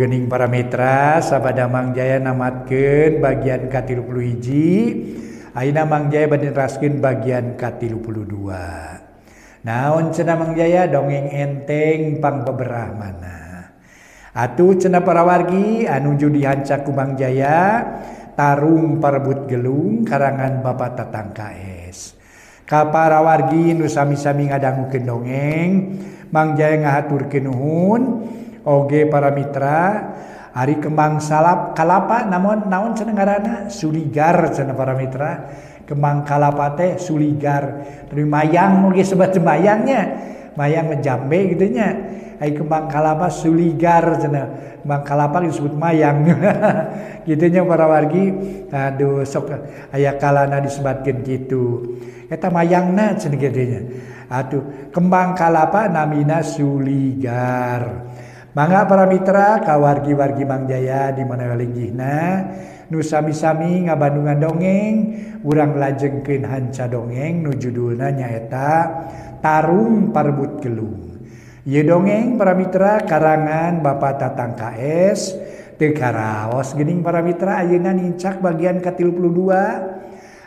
Atuh geuning para mitra, sabada Mang Jaya namatkeun bagian ka-31. Ayeuna Mang Jaya bade neraskeun bagian ka-32. Naon cenah Mang Jaya? Dongeng enteng pangbeberah mana. Atuh cenah para wargi, anu nuju dihanca ku Mang Jaya Tarung Parebut Gelung karangan Bapak Tatang KS. Ka para wargi nu sami-sami ngadangukeun dongeng, Mang Jaya ngahaturkeun nuhun. Oge para mitra, ari kembang salap kalapa namun naon cenah ngaranna? Suligar cenah para mitra. Kembang kalapa teh suligar. Tapi mayang oge sebat mayangnya, mayang ngejambe gitu nya. Ai kembang kalapa suligar cenah, kembang kalapa disebut mayang gitu nya para wargi. Aduh, sok aya kalana disebatkeun kitu, eta mayangna cenah kitu nya. Atuh kembang kalapa namina suligar. Mangga para mitra, kawargi-wargi Mang Jaya di mana linggihna nu sami-sami ngabandungan dongeng, urang lajengkeun hanca dongeng nu judulna nyaeta Tarung Parebut Gelung. Ieu dongeng para mitra karangan Bapak Tatang KS. Teu karaos geuning para mitra, ayeuna nincak bagian ka-32.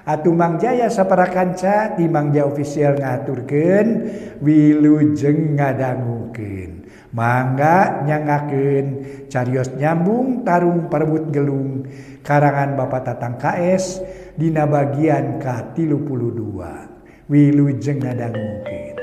Atuh Mang Jaya sapara kanca di Mang Jaya Official ngaturkeun wilujeng ngadangukeun. Mangga nyanggakeun carios nyambung Tarung Parebut Gelung karangan Bapak Tatang KS dina bagian ka-32. Wilujeng ngadangukeun.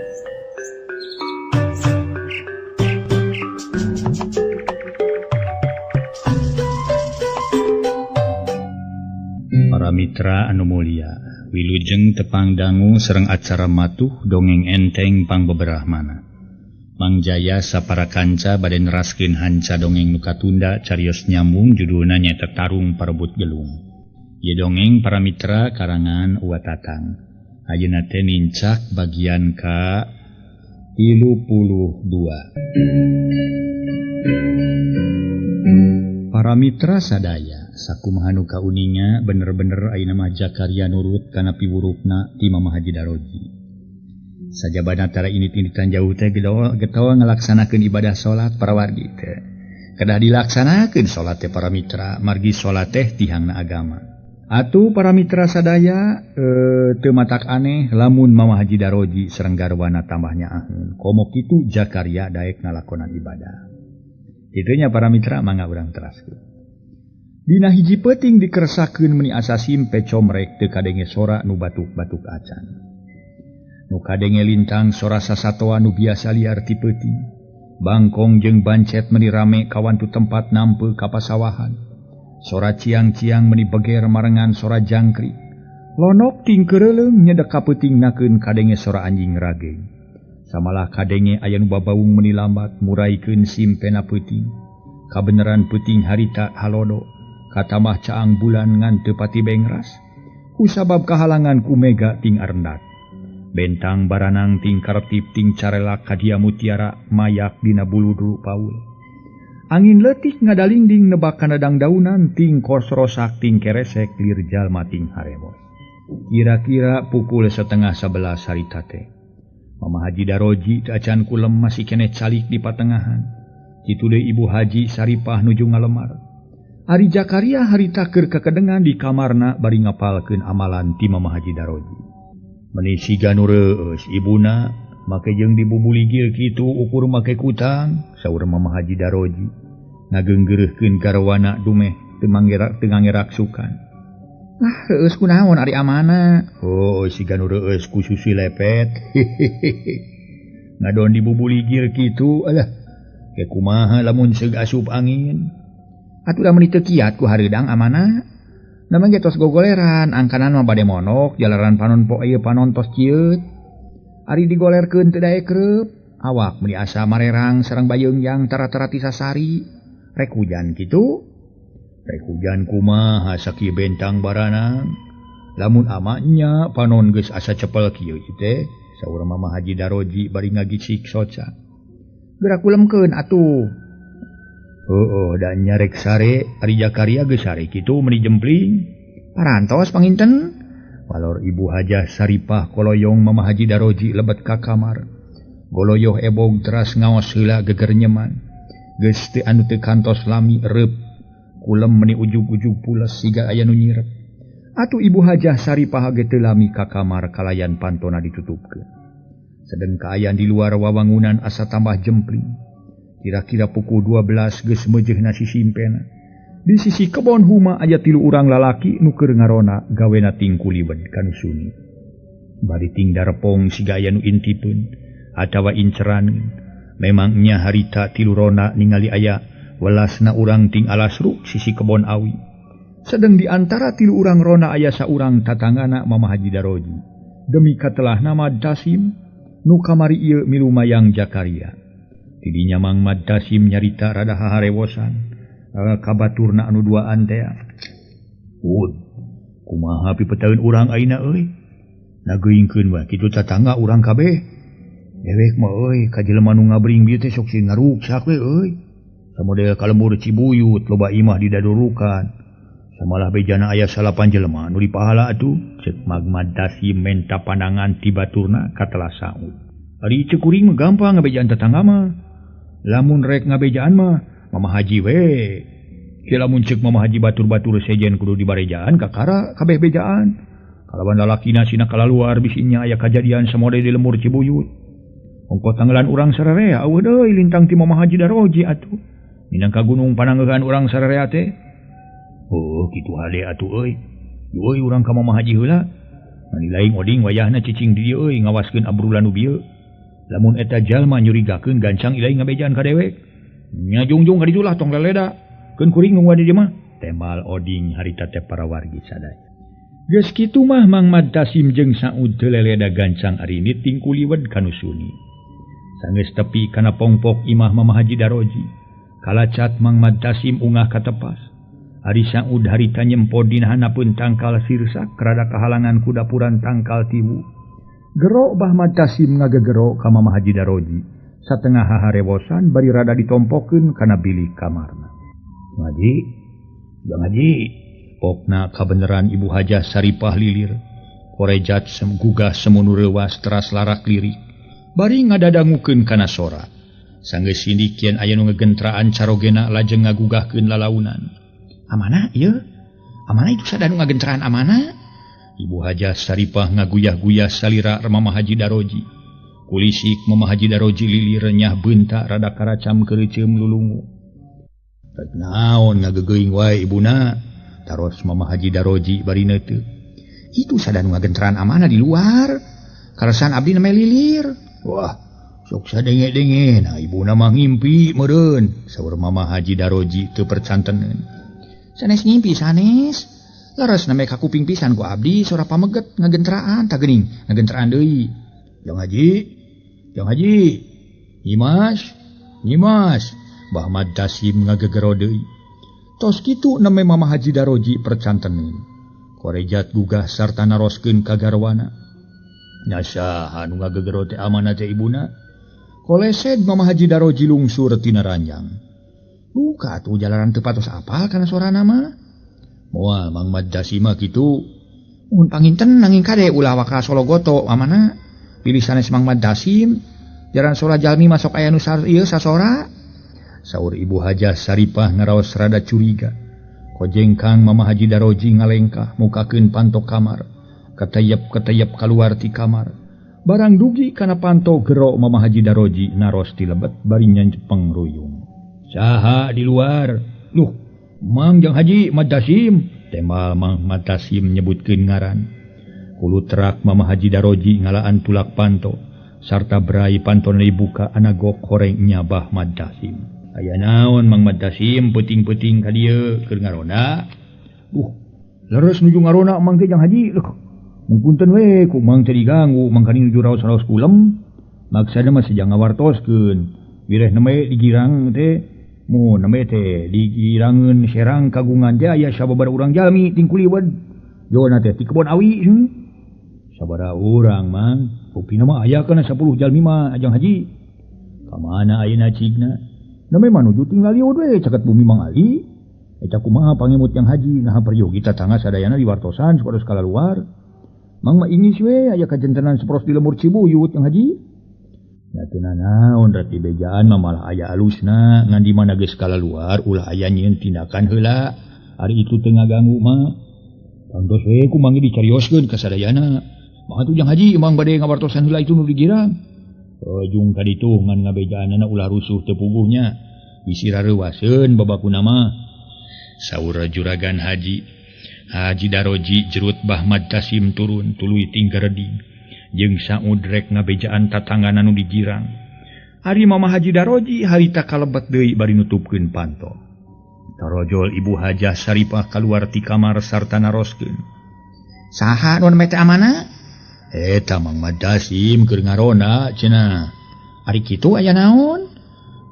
Para mitra anu mulia, wilujeng tepang dangu sareng acara matuh dongeng enteng pangbeberah mana. Mang Jaya sapara kanca bade neraskeun hanca dongeng nu katunda carios nyambung judulna nyaeta Tarung Parebut Gelung. Ieu dongeng para mitra karangan Uwa Tatang. Ayeuna teh nincak bagian ka 32. Para mitra sadaya, sakumaha nu kauninga bener-bener ayeuna mah Jakaria nurut kana piwurukna ti Mama Haji Daroji. Sajabana tara init-initan jauh teh getawa ngalaksanakeun ibadah salat para wargi teh. Kedah dilaksanakeun salat teh para mitra, margi salat teh tihangna agama. Atuh para mitra sadaya, teu matak aneh lamun Mama Haji Daroji sareng garwana tambah nyaaheun. Komo kitu Jakaria daek ngalakonan ibadah. Itunya para mitra, mangga urang teraskeun. Dina hiji peuting dikersakeun meni asa simpe comrek teu kadenge sora nu batuk-batuk acan. Nu kadenge lintang sora sasatoa nu biasa liar ti peuting. Bangkong jeung bancet meni rame kawantu tempat nampe ka pasawahan. Sora ciang-ciang meni beger marengan sora jangkrik. Lonok ting keureuleung nyedek ka peuting nakeun kadenge sora anjing rageng. Samalah kadenge aya nu babaung meni lambat muraikeun simpena peuting. Kabeneran peuting harita halodo, katamah caang bulan ngan teu pati bengras. Kusabab kahalangan ku mega ting arendat. Bentang baranang ting kartip ting carelak kadia mutiara mayak dina buludru paul. Angin leutik ngadalingding nebak kana dangdaunan ting kosrosak ting keresek lir jalma ting haremos. Kira-kira pukul 10:30 harita teh. Mama Haji Daroji teu acan kulem masih keneh calik di patengahan. Kitu deui Ibu Haji Saripah nuju ngalemar. Ari Jakaria harita keur kakedengan di kamarna bari ngapalkeun amalan ti Mama Haji Daroji. Meni siga nu reueus ibuna make jeung dibubuligil kitu ukur make kutang, saur Mama Haji Daroji. Ngageunggeureuhkeun garwana dumeh teu manggerak teu ngangerak sukan. Ah, reueus kunaon ari amana? Oh, siga nu reueus ku susi lepet. Ngadon dibubuligil kitu, alah. Ke kumaha lamun seug asup angin? Atuh da meuni teu kiat ku hareudang amana. Namang ge tos gogoleran, angkanan mah bade monok, jalaran panon po ieu panon tos cieut. Ari digolerkeun teu daek reup, awak meuni asa marerang sareng bayeungyang tara-tara ti sasari. Rek hujan kitu. Rek hujan kumaha sakieu bentang baranang. Lamun amanya panon geus asa cepel kieu teh, saur Mama Haji Daroji bari ngagisik soca. Geura kulemkeun atuh. Heueuh, da nyarek sare, ari Jakaria geus sare kitu meuni jempling. Parantos panginten. Palor Ibu Hajah Saripah koloyong Mama Haji Daroji lebet ka kamar. Goloyoh ebog teras ngaos heula geger nyeman. Geus teu anu teu kantos lami reup kulem meuni ujug-ujug pules siga aya nu nyirep. Atuh Ibu Hajah Saripah ge teu lami ka kamar kalayan pantona ditutupkeun. Sedeng kaayaan di luar wawangunan asa tambah jempling. Kira-kira pukul 12 geus meujeuhna sisimpena. Di sisi kebon huma aya 3 urang lalaki nu keur ngarona gawena tingkuliwed kanu suni. Bari ting darepong siga aya nu intipeun atawa inceraneun. Memang nya harita 3 rona ningali aya welasna urang ting alasruk sisi kebon awi. Sedeng di antara 3 urang rona aya saurang tatanggana Mama Haji Daroji. Demi katelahna Mad Dasim nu kamari ieu milu mayang Jakaria. Tidinya Mang Mad Dasim nyarita rada haharewosan kabaturna anu duaan teh. Ud, kumaha pipetaeun urang ayeuna euy? Nageuingkeun wae kitu tatangga urang kabeh. Dewek mah euy ka jelema nu ngabring bieu teh sok sieun ngaruksak we euy. Samodel ka lembur Cibuyut loba imah didadurukan. Samalah bejana aya 9 jelema nu dipahala atuh. Ceuk Mang Mad Dasim menta pandangan ti baturna katelah Saud. Ari ceuk kuring mah gampang ngabejaan tetangga mah. Lamun rek ngabejaan mah Mama Haji we. Ki lamun ceuk Mama Haji batur-batur sejen kudu dibarejaan kakara kabeh bejaan. Kalawan lalakina sina kalaluar bisinya aya kajadian samode di lembur Cibuyut. Ongko tanggelan urang sararea eueuh deui lintang ti Mama Haji Daroji atuh. Minangka gunung pananggehan urang sararea teh. Oh, kitu hade atuh euy. Euy urang ka Mama Haji heula. Mani lain oding wayahna cicing di dieu euy ngawaskeun abrulan nu bieu. Lamun eta jalma nyurigakeun gancang ilaing ngabejaan ka dewek. Nya jungjung ka ditu lah tong leleda. Keun kuring nungguan di dieu mah. Temal oding harita teh para wargi sadaya. Geus kitu mah Mang Mad Dasim jeung Saud teu leleda gancang arinit tingkuliwed ka nu suni. Sanggeus tepi kana pongpok imah Mama Haji Daroji. Kalacat Mang Mad Dasim ungah ka tepas. Ari Saud harita nyempod dina handapeun tangkal sirsak rada kahalangan ku dapuran tangkal tiwu. Gero Bah Mad Dasim ngagegero ka Mama Haji Daroji. Satengah haharewosan bari rada ditompokeun kana bilik kamarna. Ngaji, jang haji. Pokna kabeneran Ibu Hajah Saripah lilir. Korejat gugah semunu reuwas teras larak lirik. Bari ngadadangukeun kana sora. Sanggeus sindikieun aya nu ngegentraan carogena lajeng ngagugahkeun lalaunan. Amana ieu? Amana itu sadanu ngagentraan amana? Ibu Hajah Saripah ngaguyah-guyah salira Mama Haji Daroji. Kulisik Mama Haji Daroji lilir nyah beunta rada karacam keureuceum lulungu. Rek naon ngagegeuing wae ibuna? Taros Mama Haji Daroji bari neuteuk. Itu sadanu ngagentraan amana di luar. Karasan abdi name lilir. Wah, sok sadenge-denge nah ibuna mah ngimpi meureun. Saur Mama Haji Daroji teu percanteneun. Sanes ngimpi sanes. Leres name ka kuping pisan ku abdi sora pameget ngagentraan tah geuning ngagentraan deui. Jang Haji, Jang Haji. Nyimas, Nyimas. Bah Mad Dasim ngagegero deui. Tos kitu name Mama Haji Daroji percanteneun. Korejat gugah sarta naroskeun ka garwana. Nya saha nu ngagegero teh amana teh ibuna? Kolesed Mama Haji Daroji lungsur tina ranjang. Duka atuh jalanan teu patos apal kana sorana mah. Moal Mang Mad Dasim mah kitu. Mun panginten nanging kade ulah waka sologoto amana. Pilih sanes Mang Mad Dasim. Jaran sora jalmi masuk aya nu ieu sasora. Saur Ibu Hajah Saripah ngaraos rada curiga. Kojengkang Mama Haji Daroji ngalengkah mukakeun panto kamar. Ketayap-ketayap kaluar ti kamar. Barang dugi kana panto gero Mama Haji Daroji naros ti lebet bari nyanjepeng ruyung. Saha di luar? Luh, Mang Jang Haji Mad Dasim. Temal Mang Mad Dasim nyebutkeun ngaran. Kulutrak Mama Haji Daroji ngalaan tulak panto sarta berai pantona dibuka anagok horeng nyabah Mad Dasim. Aya naon Mang Mad Dasim peuting-peuting ka dieu keur ngarona? Leres nuju ngarona Mang teh Jang Haji. Leuh, mungkunten we ku Mang teh diganggu mangkaning nuju raos-raos kulem. Maksana mah sejang ngawartoskeun. Wireh nembe digirang teh mu nembe teh digirangeun serang kagungan teh aya sababaraha urang jalmi tingkuliwed. Jona teh ti kebon awi. Sabaraha urang Mang? Buktina mah aya kana 10 jalmi mah Jang Haji. Ka mana ayeuna cigna? Namanya manuju tinggal liud we caket bumi Mang Ali. Eta kumaha pangemut Yang Haji naha peryogi tatangga sadayana diwartosan saparos kalaluar. Mang mah ingis we aya kajentenan saparos di lemur Cibuyut Yang Haji. Nya teu nanaon rek dibejaan mah malah aya alusna ngan di mana geus kalaluar ulah aya nyieun tindakan heula. Ari itu teu ngaganggu mah. Tangtos we ku mangi dicarioskeun ka sadayana. Mah atuh Jang Haji emang bade ngawartosan heula itu nu digirang. Ujung ka ditu ngan ngabejaanana ulah rusuh teu puguhnya. Bisi rareuwaseun babakuna mah. Saur Juragan Haji. Haji Daroji jerut Bahmad Tasim turun tuluy tinggareding jeung Saud rek ngabejaan tatangga nu digirang. Ari Mama Haji Daroji harita kalebet deui bari nutupkeun panto. Tarojol Ibu Hajah Saripah kaluar ti kamar sarta naroskeun. Saha nu mete amana? Eta Mang Madasim keur ngarona cenah. Ari kitu aya naon?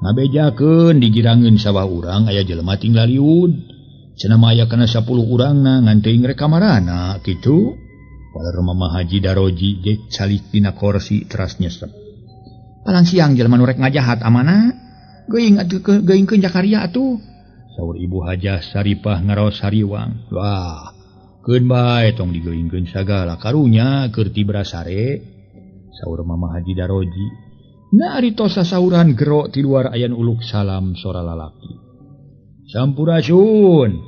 Ngabejakeun digirangeun sawah urang aya jelema tinggal liud. Cenah mah aya kana 10 urangna ngan teuing rek kamarana kitu. Waler Mama Haji Daroji ge calik dina korsi teras nyesep. Palang siang jelema nu rek ngajahat amana? Geuing atuh geuingkeun Jakaria atuh. Saur Ibu Hajah Saripah ngaraos hariwang. Wah, keun bae tong digeuingkeun sagala karunya keur tibra sare. Saur Mama Haji Daroji. Na ari tos sasauran gero ti luar aya nu uluk salam sora lalaki. Sampurasun.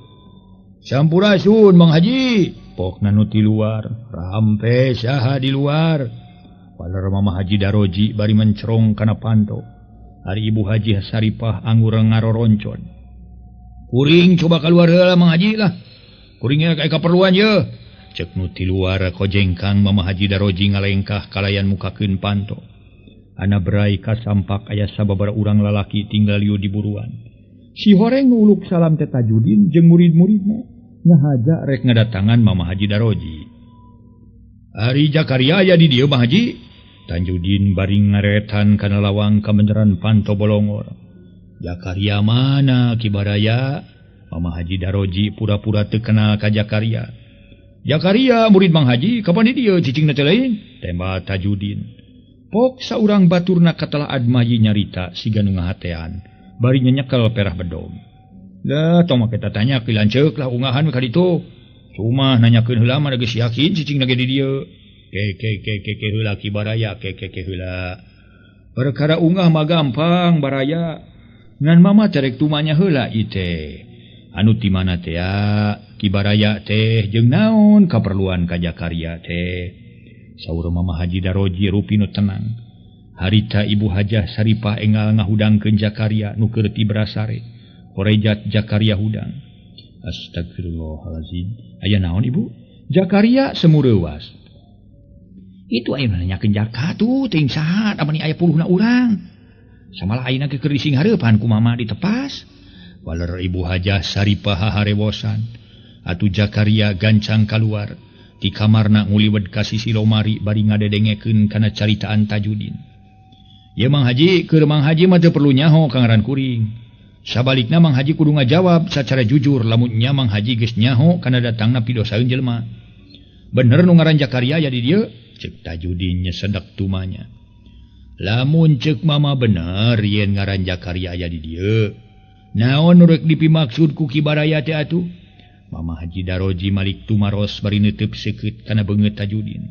Sampurasun Mang Haji. Pokna nu ti luar, rampe saha di luar. Waler Mama Haji Daroji bari mencerong kana panto. Ari Ibu Haji Saripah anggur ngaroroncon. Kuring coba keluar heula Mang Haji lah. Kuringnya kayak kaperluan ye. Cek nu ti luar kojengkang Mama Haji Daroji ngalengkah kalayan mukakeun panto. Ana berai kasampak aya sababaraha urang lalaki tinggal lieu di buruan. Si horeng uluk salam teh Tajudin jeung murid-muridna ngahaja rek ngadatangan Mama Haji Daroji. Ari Jakaria aya di dieu Mang Haji. Tajudin bari ngaretan kana lawang kabeneran panto bolongor. Jakaria mana Kibaraya? Mama Haji Daroji pura-pura teu kenal ka Jakaria. Jakaria murid Mang Haji kapan di dieu cicingna teh lain? Tembak Tajudin. Pok saurang baturna katala Admayi nyarita siga nu ngahatean. Bari nyenyekel perah bedog. Lah tong make tatanya ki lanceuk lah ungahan ka ditu. Cuma nanyakeun heula mah geus yakin cicingna ge di dieu. Ke ke ke ke ke heula Kibaraya ke ke ke heula. Perkara ungah mah gampang baraya. Ngan mama terek tumanya heula ieu teh. Anu ti mana teh ya Kibaraya teh jeung naon kaperluan ka Jakaria teh. Saur Mama Haji Daroji rupi nu tenang. Harita Ibu Hajah Saripah enggal ngahudangkeun Jakaria nu keur tibra sare. Korejat Jakaria hudang. Astagfirullahalazim. Aya naon Ibu? Jakaria semureuwas. Itu aya nanyakeun Jaka tuh teuing saha da mani aya puluhna urang. Samalah ayeuna ge keur dising hareupan ku mama ditepas. Waler Ibu Hajah Saripah haharewosan. Atuh Jakaria gancang kaluar. Di kamarna nguliwed ka sisi lomari bari ngadedengekeun kana caritaan Tajudin. Ye Mang Haji, keur Mang Haji mah teu perlu nyaho ka ngaran kuring. Sabalikna Mang Haji kudu ngajawab sacara jujur lamun nya Mang Haji geus nyaho kana datangna pidosaeun jelema. Bener nu ngaran Jakaria ya di dieu? Ceuk Tajudin nyesedak tumanya. Lamun ceuk mama bener yen ngaran Jakaria aya di dieu. Naon nu rek dipimaksud ku Kibaraya teh atuh? Mama Haji Daroji malik tumaros bari neuteub seukeut kana beungeut Tajudin.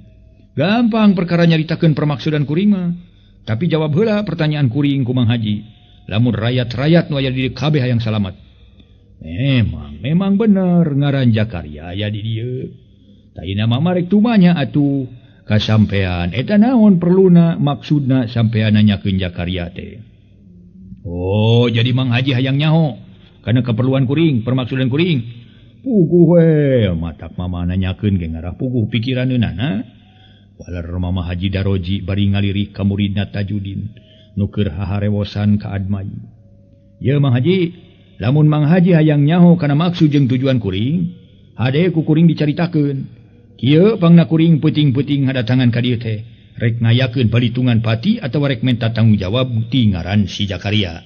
Gampang perkara nyaritakeun permaksudan kuring mah. Tapi jawab heula pertanyaan kuring ku Mang Haji. Lamun rayat-rayat nu aya di dieu kabeh hayang salamat. Memang bener ngaran Jakaria aya di dieu. Taina mama rek tumanya atuh kasampean eta naon perluna maksudna sampean nanyakeun Jakaria teh. Oh, jadi Mang Haji hayang nyaho kana keperluan kuring, permaksudan kuring. Puguh we, matak mama nanyakeun ge ngarah puguh pikiraneunana. Waler Mama Haji Daroji bari ngalirik ka muridna Tajudin nu keur haharewosan ka Admayi. Ye Mang Haji, lamun Mang Haji hayang nyaho kana maksud jeung tujuan kuring, hade ku kuring dicaritakeun. Kieu pangna kuring peuting-peuting hadatangan ka dieu teh, rek ngayakeun palitungan pati atawa rek menta tanggung jawab ti ngaran si Jakaria.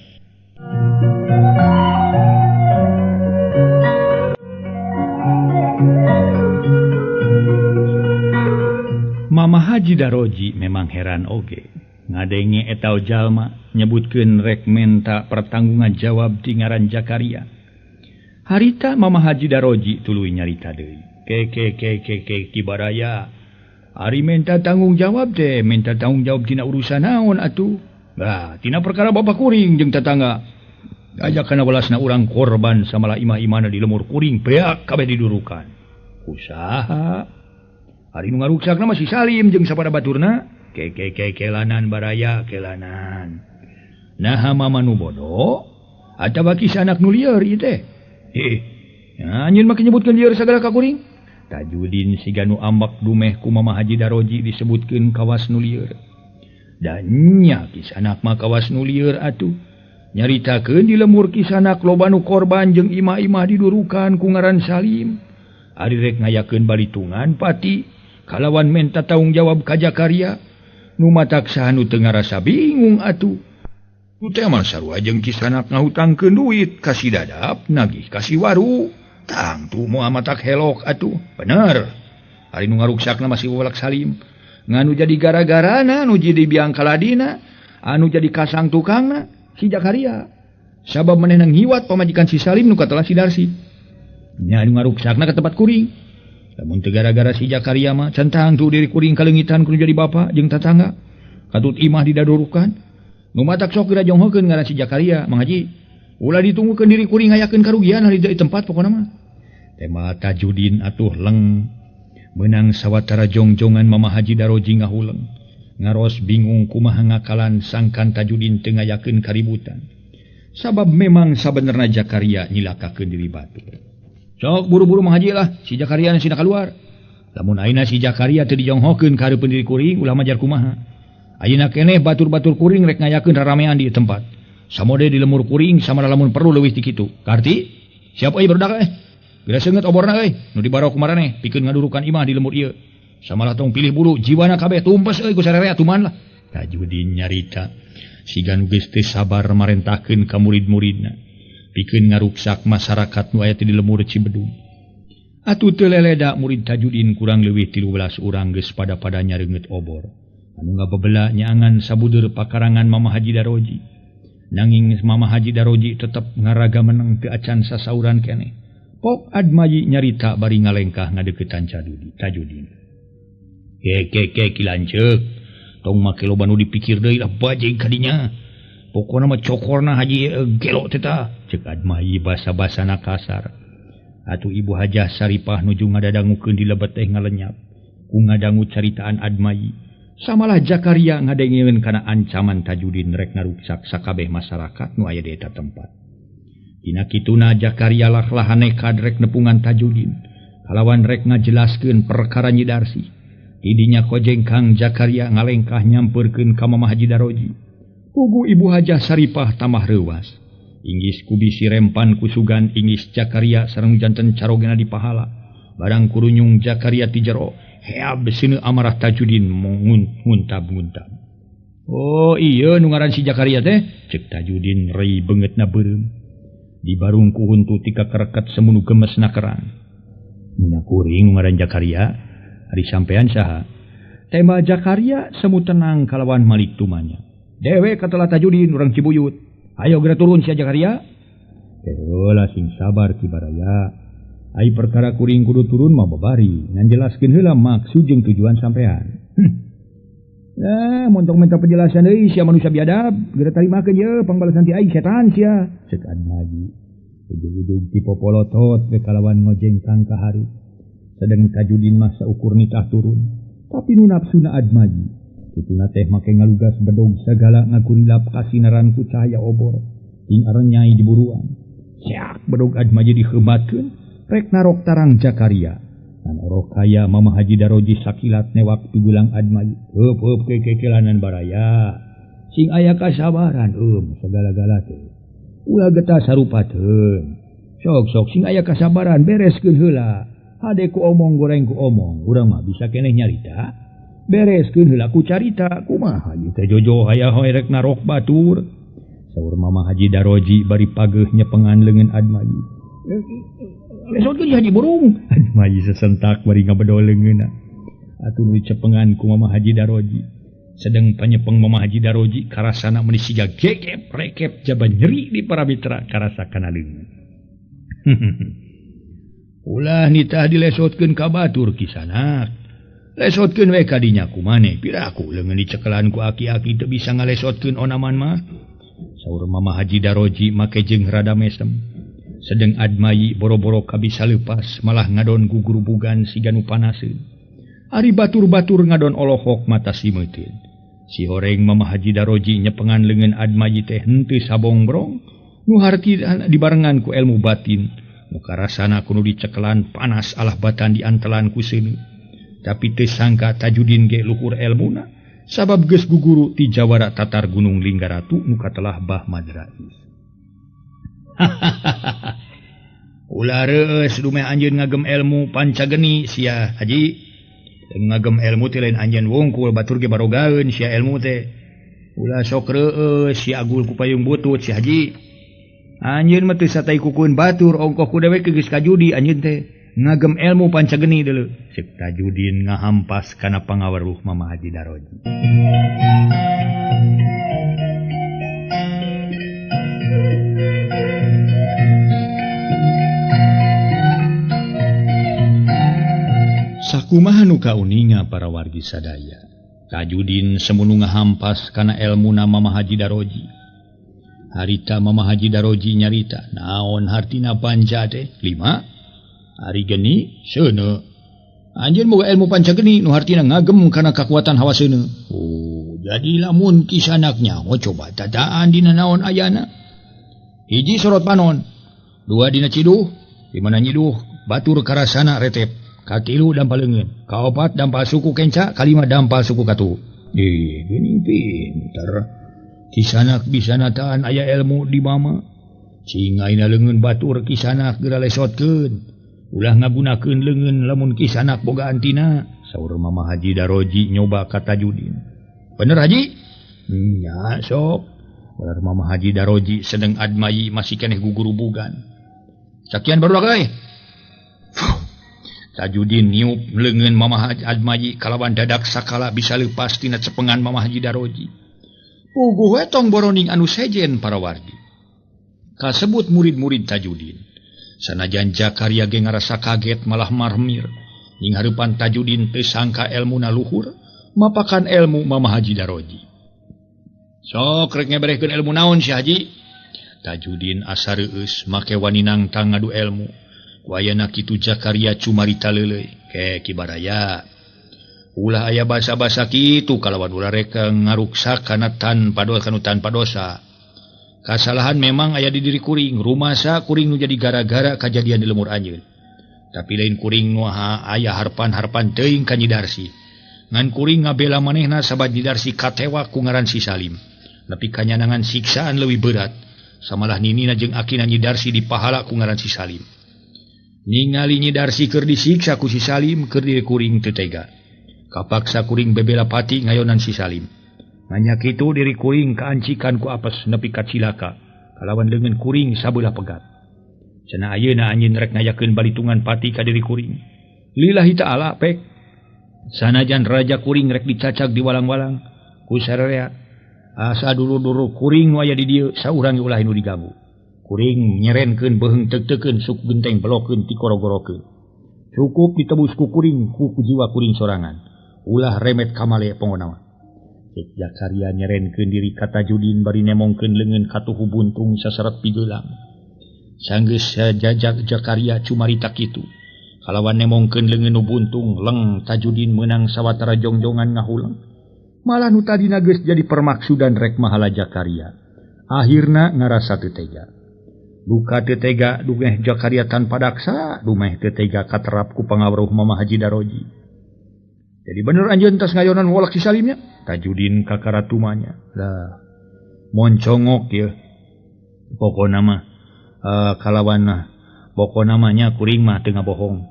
Mama Haji Daroji memang heran oge. Ngadenge eta jalma nyebutkeun rek menta pertanggungan jawab ti ngaran Jakaria. Harita Mama Haji Daroji tuluy nyarita deui. Ke ke ke ke ke Kibaraya. Ari menta tanggung jawab teh, menta tanggung jawab tina urusan naon atuh? Bah, tina perkara bapak kuring jeung tetangga. Ajak kana welasna urang korban samalah imah-imahna di lemur kuring beak kabeh didurukan. Usaha. Ari nu ngaruksakna mah si Salim jeung sapada baturna. Ke kelanan baraya kelanan. Naha mama nu bodoh atawa kisah anak nu lieur ieu teh. Anjeun mah nyebutkeun lieur sagala ka kuring. Tajudin siga nu ambak dumeh ku Mama Haji Daroji disebutkeun kawas nu lieur. Da nya kisanak mah kawas nu lieur atuh. Nyaritakeun di lemur kisanak loba nu korban jeung imah-imah didurukan ku ngaran Salim. Ari rek ngayakeun balitungan pati kalawan menta tanggung jawab ka Jakaria. Nu matak saha nu teu ngarasa bingung atuh. Nu teh mah sarua jeung kisanak ngahutangkeun duit ka si Dadap nagih ka si Waru. Tangtu moal matak helok atuh. Bener. Ari nu ngaruksakna masih wewalak Salim. Nganu jadi gara-garana nu jadi biang kaladina, anu jadi kasang tukangna si Jakaria. Sabab manehna ngiwat pamajikan si Salim nu katelah si Darsi. Nya anu ngaruksakna ka tempat kuring. Lamun teu gara-gara si Jakaria mah can tangtu diri kuring kaleungitan kudu jadi bapa jeung tatangga. Katut imah didadurukan. Nu matak sok geura jonghokeun ngaran si Jakaria, Mang Haji. Ulah ditunggukeun diri kuring ngayakeun karugian hari di tempat pokona mah. Tema Tajudin atuh leng meunang sawatara jongjongan Mama Haji Daroji ngahuleng. Ngaros bingung kumaha ngakalan sangkan Tajudin teu ngayakeun kaributan. Sabab memang sabenerna Jakaria nyilakakeun diri batur. Sok buru-buru Mang Haji lah, si Jakaria sina kaluar. Lamun ayeuna si Jakaria teu dijonghokeun ka hareupeun diri kuring ulah majar kumaha. Ayeuna keneh batur-batur kuring rek ngayakeun raramean di tempat. Samode di lemur kuring samara lamun perlu leuwih ti kitu. Karti? Siap euy barudak eh. Geura seungeut oborna euy, nu dibaro ku maraneh pikeun ngadurukan imah di lemur ieu. Samalah tong pilih bulu jiwana kabeh tumpes euy ku sarerea tuman lah. Tajudin nyarita siga nu geus teu sabar marentahkeun ka murid-muridna. Pikeun ngaruksak masyarakat nu aya di lemur Cibedug. Atuh teu leleda murid Tajudin kurang leuwih 13 urang geus pada-pada nyareungeut obor. Anu ngabebela nyaangan sabudeur pakarangan Mama Haji Daroji. Nanging Mama Haji Daroji tetep ngaraga meneng teu acan sasauran keneh. Pok Admaji nyarita bari ngalengkah ngadeuketan Tajudin. Ke ki lanceuk. Tong make loba nu dipikir deui lah bajing kadinya. Pokona mah cokorna haji gelo teh tah. Ceuk Admaji basa-basana kasar. Atuh Ibu Hajah Saripah nuju ngadadangukeun di lebet teh ngalenyap. Ku ngadangu caritaan Admaji. Samalah Jakaria ngadengeun kana ancaman Tajudin rek ngaruksak sakabeh masyarakat nu aya di eta tempat. Dina kituna Jakaria lah-lahan nekad rek nepungan Tajudin. Kalawan rek ngajelaskeun perkara Nyi Darsi. Tidinya kojengkang Jakaria ngalengkah nyampeurkeun ka Mama Haji Daroji. Pugu Ibu Hajah Saripah tambah reuwas. Inggis kubisi rempan kusugan inggis Jakaria sareng janten carogena dipahala. Barang kurunyung Jakaria ti jero, heab seuneu amarah Tajudin nguntab-nguntab. Oh iya nu ngaran si Jakaria teh, ceuk Tajudin rei beungeutna beureum. Di barung ku huntu tika kereket semunu gemesna kerang. Nya kuring nu ngaran Jakaria, ari sampean saha? Tema Jakaria semu tenang kalawan malik tumanya. Dewe katelah Tajudin urang Cibuyut. Ayo geura turun sia Jakaria. Heula sing sabar ki baraya. Ai perkara kuring kudu turun mah babari, ngan jelaskeun heula maksud jeung tujuan sampean. Montong minta penjelasan deui sia manusia biadab, geura tarimakeun ye pangbalasan ti aing setan sia. Ceuk Admaji. Ujug-ujug ti popolotot we kalawan ngojengkang ka hareup. Sedeng Tajudin mah saukur nitah turun, tapi nu nafsuna Admaji. Kituna teh make ngalugas bedog sagala ngakurilap kasinaran ku cahaya obor. Ting arenyai di buruan. Siak bedog Admaji diheumatkeun, rek narok tarang Jakaria. Ngan orok kaya Mama Haji Daroji sakilat newak pigelang Admaji. Heup heup kekekelanan baraya. Sing aya kasabaran sagala-gala teh. Ulah getah sarupateun. Sok-sok sing aya kasabaran bereskeun heula. Hade ku omong goreng ku omong, urang mah bisa keneh nyarita. Bereskeun heula ku carita, kumaha ieu teh jojo aya hoy rek narok batur. Saur Mama Haji Daroji bari pageuh nyepengan leungeun Admaji. Lesotkeun Haji burung. Admaji sesentak bari ngabedol leungeunna. Atuh nu dicepengan ku Mama Haji Daroji. Sedeng panyepeng Mama Haji Daroji karasana meuni siga gegep rekep jaba nyeri di para mitra karasa kana leungeun. Ulah nitah dilesotkeun ka batur kisanak. Lesotkeun we ka dinya ku maneh piraku leungeun dicekelan ku aki-aki teu bisa ngalesotkeun onaman mah. Saur Mama Haji Daroji make jeung rada mesem. Sedeng Admayi boro-boro kabisa leupas malah ngadon gugurubugan siga nu panaseun. Ari batur-batur ngadon olohok mata simeuteun. Si horeng Mama Haji Daroji nyepengan leungeun Admayi teh henteu sabongbrong nu harti dibarengan ku ilmu batin. Muka rasana kudu dicekelan panas alah batan diantelan ku seuneu. Tapi teu sangka Tajudin ge luhur elmuna sabab geus guguru ti jawara Tatar Gunung Linggaratu nu katelah Bah Madrais. Ulah reueus dumeh anjeun ngagem elmu pancageni sia Haji. Ngagem elmu teh lain anjeun wungkul batur ge barogaeun sia elmu teh. Ulah sok reueus sia agul ku payung butut si Haji. Anjeun mah teu satai kukueun batur ongkoh ku dewek geus kajudi anjeun teh. Ngagem elmu pancageni deuleu. Cek Tajudin ngahampas kana pangaweruh Mama Haji Daroji. Sakumaha nu kauninga para wargi sadaya. Tajudin semunu ngahampas kana elmuna Mama Haji Daroji. Harita Mama Haji Daroji nyarita naon hartina panca teh 5. Ari geni seuneu. Anjeun boga ilmu pancageni nu hartina ngagem kana kakuatan hawa seuneu. Oh, jadi lamun kisanak nyaho coba tataan dina naon ayana. Hiji sorot panon, dua dina ciduh, di mana nyiduh batur karasana retep, katilu dampal leungeun, kaopat dampal suku kenca, kalima dampal suku katu. Ih, geuning pinter. Kisanak bisa nataan aya ilmu di mama. Cing ayeuna leungeun batur kisanak geura lesotkeun. Ulah ngagunakeun leungeun lamun kisanak boga antina. Saur Mama Haji Daroji nyoba ka Tajudin. Bener Haji? Nya sok. Ular Mama Haji Daroji sedeng Admayi masih keneh gugurubugan. Sakian barudak euy. Tajudin niup leungeun Mama Haji Admayi kalawan dadak sakala bisa leupas tina cepengan Mama Haji Daroji. Puguh we tong boroning anu sejen para wargi. Kasebut murid-murid Tajudin. Sanajan Jakaria ge ngarasa kaget malah marmir. Ning hareupan Tajudin teu sangka elmuna luhur, mapakan elmu Mama Haji Daroji. Sok rek ngeberehkeun elmu naon si Haji? Tajudin asa reueus make wani nangtang ngadu elmu. Ku ayana kitu Jakaria cumarita leuleuy. Ke kibaraya. Ulah aya basa-basa kitu kalawan ulah rek ngaruksak kana tanpa dosa kanu tanpa dosa. Kasalahan memang aya di diri kuring, rumasa kuring nu jadi gara-gara kajadian di lemur anjeun. Tapi lain kuring nu aya harpan-harpan teuing ka Nyi Darsi. Ngan kuring ngabela manehna sabab Nyi Darsi katewa ku ngaran si Salim. Nepi ka nyanangan siksaan leuwih berat, samalah ninina jeung akina Nyi Darsi dipahala ku ngaran si Salim. Ningali Nyi Darsi keur disiksa ku si Salim keur diri kuring teu tega. Kapaksa kuring bebela pati ngayonan si Salim. Nanya kitu diri kuring kaancikan ku apes nepi ka cilaka kalawan leungeun kuring sabelah pegat. Cenah ayeuna anjeun rek ngayakeun balitungan pati ka diri kuring. Lillahi ta'ala pek. Sanajan raja kuring rek dicacag di walang-walang ku sararea asa dulu-dulu kuring nu aya di dieu saurang ulah nu diganggu. Kuring nyerenkeun beuheung teuk-teukeun suku genteng belokeun tikorogorokeun. Cukup ditebus ku kuring ku jiwa kuring sorangan. Ulah remet kamale pongona. Cek Jakaria nyerenkeun diri ka Tajudin bari nemongkeun leungeun katuhu buntung saseret pigeulang. Sanggeus jajak Jakaria cumarita kitu. Kalawan nemongkeun leungeun nu buntung leng Tajudin meunang sawatara jongjongan ngahulang. Malah nu tadina geus jadi permaksudan rek mahala Jakaria. Akhirna ngarasa teu tega. Duka teu tega dumeh Jakaria tanpa daksa, dumeh teu tega katerap ku pangaweruh Mama Haji Daroji. Jadi bener anjeun tas ngayonan wolak si Salimnya? Tajudin kakaratumanya. Lah moncongok ya. Pokona mah kalawan pokona mah nya kuring mah teu ngabohong.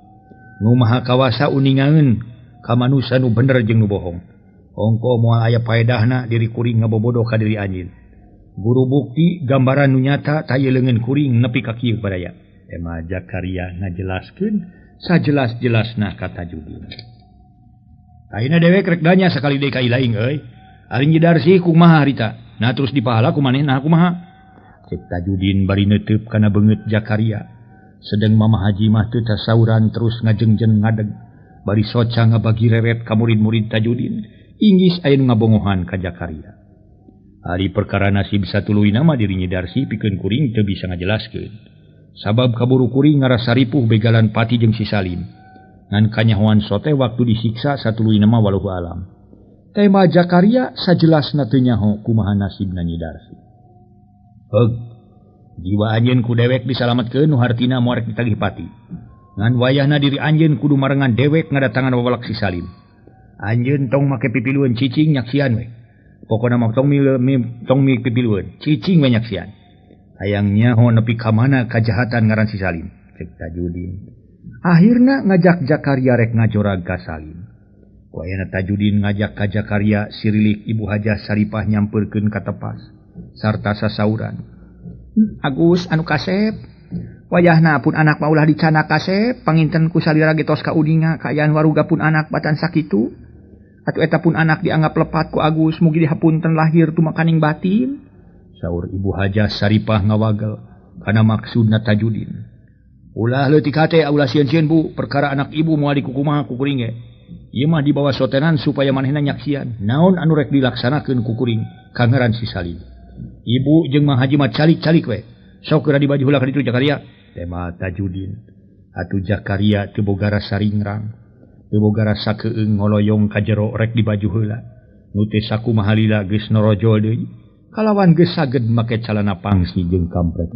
Nu maha kawasa uningaeun ka manusa nu bener jeung nu bohong. Ongko moal aya paedahna diri kuring ngabobodo ka diri anjeun. Guru bukti gambaran nu nyata taya leungeun kuring nepi ka kieu baraya. Ema Jakaria ngajelaskeun sajelas-jelasna ka Tajudin. Ayeuna dewek rek danya sakali deui ka ilaing euy. Ari Nyi Darsi kumaha harita? Nah terus dipahala ku manehna kumaha? Cek Tajudin bari neuteub kana beungeut Jakaria. Sedeng Mama Haji mah teu tasauran terus ngajengjen ngadeg. Bari soca ngabagi reret ka murid-murid Tajudin. Inggis aya nu ngabongohan ka Jakaria. Ari perkara nasib satuluyna mah diri Nyi Darsi pikeun kuring teu bisa ngajelaskeun. Sabab kaburu kuring ngarasa ripuh begalan Pati jeung si Salim. Ngan kanyahoan sote waktu disiksa satuluyna mah waluhu alam. Tema Jakaria sajelasna teu nyaho kumaha nasibna Nyi Darsi. Heug, jiwa anjeun ku dewek disalametkeun nu hartina moal rek ditagih Pati. Ngan wayahna diri anjeun kudu marengan dewek ngadatangan wawalak si Salim. Anjeun tong make pipilueun cicing nyaksian we. Pokona mah tong mi pipilueun, cicing we nyaksian. Hayang nyaho nepi ka mana kajahatan ngaran si Salim, cek Tajudin. Akhirna ngajak Jakaria rek ngajorag ka Salim. Ku ayana Tajudin ngajak ka Jakaria sirilik Ibu Hajah Saripah nyampeurkeun ka tepas sarta sasauran. Agus anu kasep, wayahna pun anak mah ulah dicana kasep, panginten ku salira ge tos kauninga kaayaan waruga pun anak batan sakitu. Atuh eta pun anak dianggap lepat ku Agus, mugi dihapunten lahir tumakaning batin. Saur Ibu Hajah Saripah ngawagel kana maksudna Tajudin. Ulah leutik hate, ulah sieun-sieun Bu, perkara anak ibu moal dikukumaha ku kuring ge. Ieu mah dibawa sotenan supaya manehna nyaksian naon anu rek dilaksanakeun ku kuring ka ngaran si Salim. Ibu jeung Mang Haji mah calik-calik we. Sok geura dibaju heula ka ditu Jakaria. Tema Tajudin. Atuh Jakaria teu boga rasa ringrang. Teu boga rasa keung ngoloyong ka jero rek dibaju heula. Nu teh sakumaha lila geus norojol deui. Kalawan geus saged make calana pangsi jeung kampret.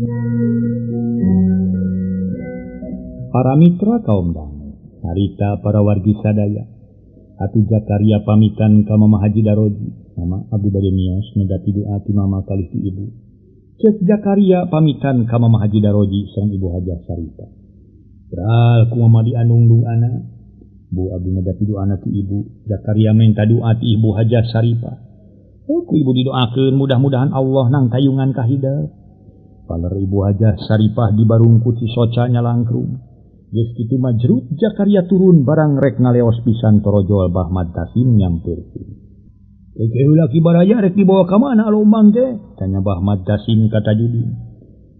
Para mitra kaum dangu, harita para wargi sadaya. Atuh Jakaria pamitan ka Mama Haji Daroji. Mama abdi bade mios nedati doa ti mama kalih ti ibu. Cek Jakaria pamitan ka Mama Haji Daroji sareng Ibu Hajah Saripah. Beral ku mama dianungdung ana. Bu abdi nedati doana ti ibu. Jakaria minta doa ti Ibu Hajah Saripah. Oh, ku ibu didoakeun mudah-mudahan Allah nang kayungan kahidep. Paler Ibu Hajah Saripah dibarung ku si soca nyalangkrung. Geus kitu majrut Jakaria turun barang rek ngaleos pisan torojol Bahmad Tasim nyampeurkeun. Keukeuh heula ki baraya rek dibawa ka mana alombang teh? Tanya Bahmad Tasim ka Tajudin.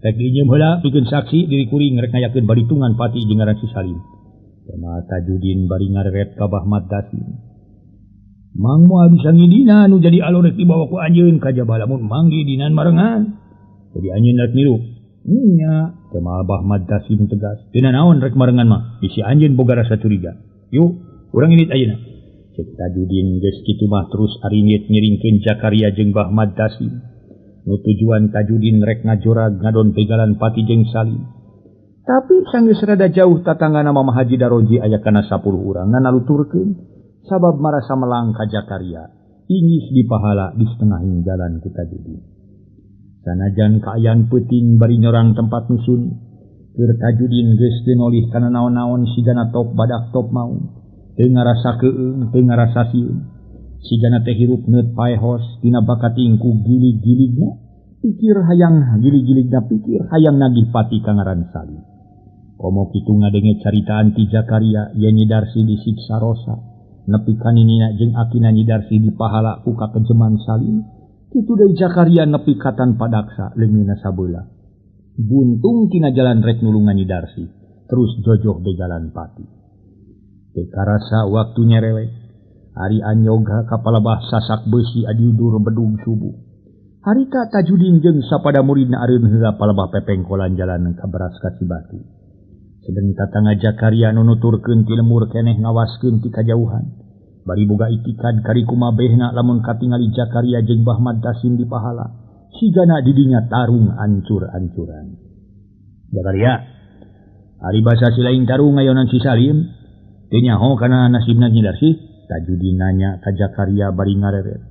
Rek diinjeum heula pikeun saksi diri kuring rek ngayakeun baritungan Pati jeung ngaran si Salim. Tema Tajudin bari ngareret ka Bahmad Tasim. Mang moal bisa ngidina nu jadi alo rek dibawa ku anjeun kajaba lamun mang gidinan marengan. Jadi anjeun rek milu. Nya, tema Bahmad Tasim tegas. Teu naon rek marengan mah, bisi anjeun boga rasa curiga. Yuk, urang indit ayeuna. Cek Tajudin geus kitu mah terus aringit ngiringkeun Jakaria jeung Bahmad Tasim. Nu tujuan Tajudin rek ngajorag ngadon pegalan Pati jeung Salim. Tapi sanggeus rada jauh tatanggana Mama Haji Daroji aya kana 10 urang nganaluturkeun sabab marasa melang ka Jakaria. Inggis dipahala di setengahing jalan ku Tajudin. Sanajan kaayaan peuting bari nyorang tempat nusun, keur Tajudin geus teu nolih kana naon-naon sigana top badak top maung. Teu ngarasa keung, teu ngarasa sieun. Sigana teh hirup neut paehos dina bakating ku gilig-giligna, pikir hayang gilig-giligna pikir hayang nagih Pati ka ngaran Salim. Komo kitu ngadenge caritaan ti Jakaria yen Nyi Darsi disiksa rosa, nepi ka ninina jeung akina Nyi Darsi dipahala ku kakejeman Salim. Kitu deui Jakaria nepi ka tanpa daksa leungeunna sabeula. Buntung tina jalan rek nulungan Nyi Darsi, terus jojoh begalan Pati. Teu karasa waktu nyerewek. Ari anyoga ka palebah sasak beusi adiudur bedug subuh. Harita Tajudin jeung sapada muridna areun heula palebah pepengkolan jalan ka beras ka Cibatu. Sedeng tatangga Jakaria nu nuturkeun ti lemur keneh ngawaskeun ti kajauhan. Bari boga itikad kari kumabehna lamun katingali Jakaria jeung Bahmad Tasim dipahala. Sigana didinya tarung ancur-ancuran. Jakaria, ari basa si lain tarung ngayonan si Salim, teu nyaho kana nasibna Nyi Darsi? Tajudin nanya ka Jakaria bari ngareret.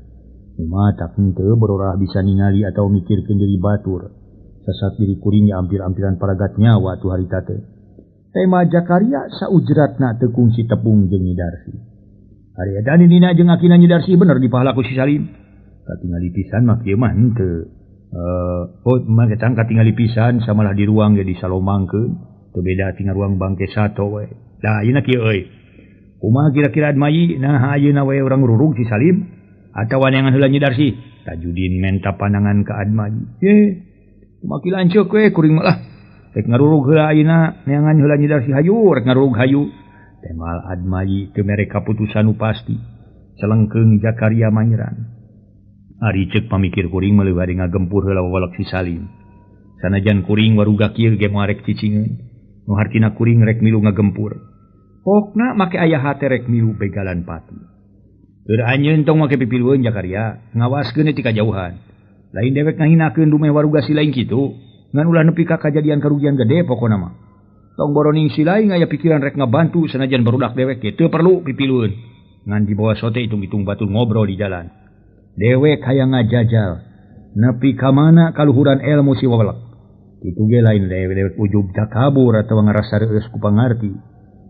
Kumaha tak henteu berorah bisa ningali atau mikirkeun diri batur. Sasat diri kuring ampir-ampiran paragat nyawa tu harita teh. Tema Jakaria saujratna teu kungsi tepung jeung Nyi Darsi. Ari eta nina jeung akina Nyi Darsi bener dipahala ku si Salim. Katingali pisan mah kieu mah henteu. Oh mah ketang katingali pisan samalah di ruang ge disalomangkeun. Teu beda tina ruang bangke sato we. Lah ayeuna kieu euy. Kumaha kira-kira admayi nah ayeuna we urang rurug si Salim atawa neangan heula Nyi Darsi. Tajudin menta pandangan ka Admayi. Ye, kumaha ki lanceuk we kuring mah lah. Rek ngarurug heula ayeuna neangan heula Nyi Darsi hayu, rek ngarurug hayu. Temal Admayi teu mere kaputusan nu pasti. Celengkeung Jakaria manyeran. Ari ceuk pamikir kuring mah leuwih bade ngagempur heula wawalek si Salim. Sanajan kuring waruga kieu ge moal rek cicingeun. Nu hartina kuring rek milu ngagempur. Pokna make aya hate rek milu begalan pati. Keur anjeun tong make pipilueun Jakaria, ngawaskeun ti kajauhan. Lain dewek ngahinakeun dumeh waruga si lain kitu, ngan ulah nepi ka kajadian karugian gede pokona mah. Tong boroning si lain aya pikiran rek ngabantu sanajan barudak dewek ge teu perlu pipilueun. Ngan dibawa sote hitung-hitung batur ngobrol di jalan. Dewek hayang ngajajal nepi ka mana kaluhuran ilmu si wawalek. Kitu ge lain dewek ujub takabur atawa ngarasa reueus ku pangarti.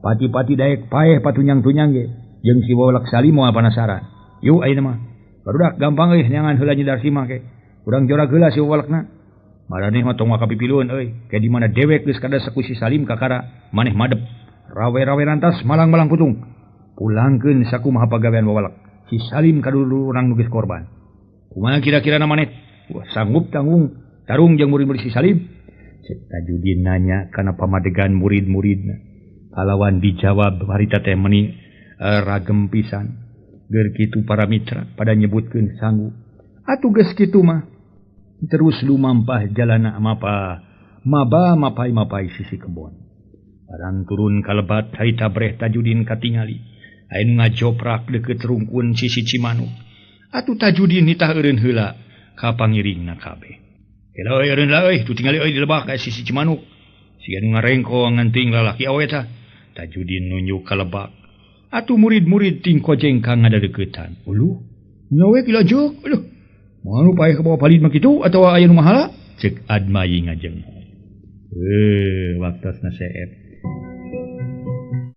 Pati-pati daek paeh patunyang-tunyang ge jeung si wawalek Salim moal panasaran. Yuk ayeuna mah. Barudak gampang euy neangan heula nyidar simah ke. Urang jorag heula si wawalekna. Maraneh mah tong wakapipilueun euy. Ke di mana dewek geus kada saku si Salim kakara maneh madep. Rawe-rawe rantas malang-malang putung. Pulangkeun sakumaha pagawean wawalek. Si Salim kadulur urang nu geus korban. Kumaha kira-kira na maneh? Wah, sanggup tanggung tarung jeung murid-murid si Salim? Cek Tajudin nanya kana pamadegan murid-muridna. Kalawan dijawab harita teh meni ragem pisan. Geur kitu para mitra pada nyebutkeun sanggup. Atuh geus kitu mah terus lumampah jalana mapa maba mapai-mapai sisi kebon. Barang turun ka lebat harita breh Tajudin katingali. Aya nu ngajoprak deukeut rungkun sisi Cimanuk. Atuh Tajudin nitah eureun heula ka pangiringna kabeh. Heula euy eureun lah euy, tu tingali euy di lebak ka sisi Cimanuk. Siga nu ngarengkong nganting lalaki awe tah. Tajudin nunjuk ka lebak. Atuh murid-murid ting kojeng ka ngadadeuketan. Uluh, nyawe kilajuk, uluh. Moal nu paeh ka bawa palid mah kitu atawa aya nu mahala? Ceuk Admayi ngajeng. Waktosna seep.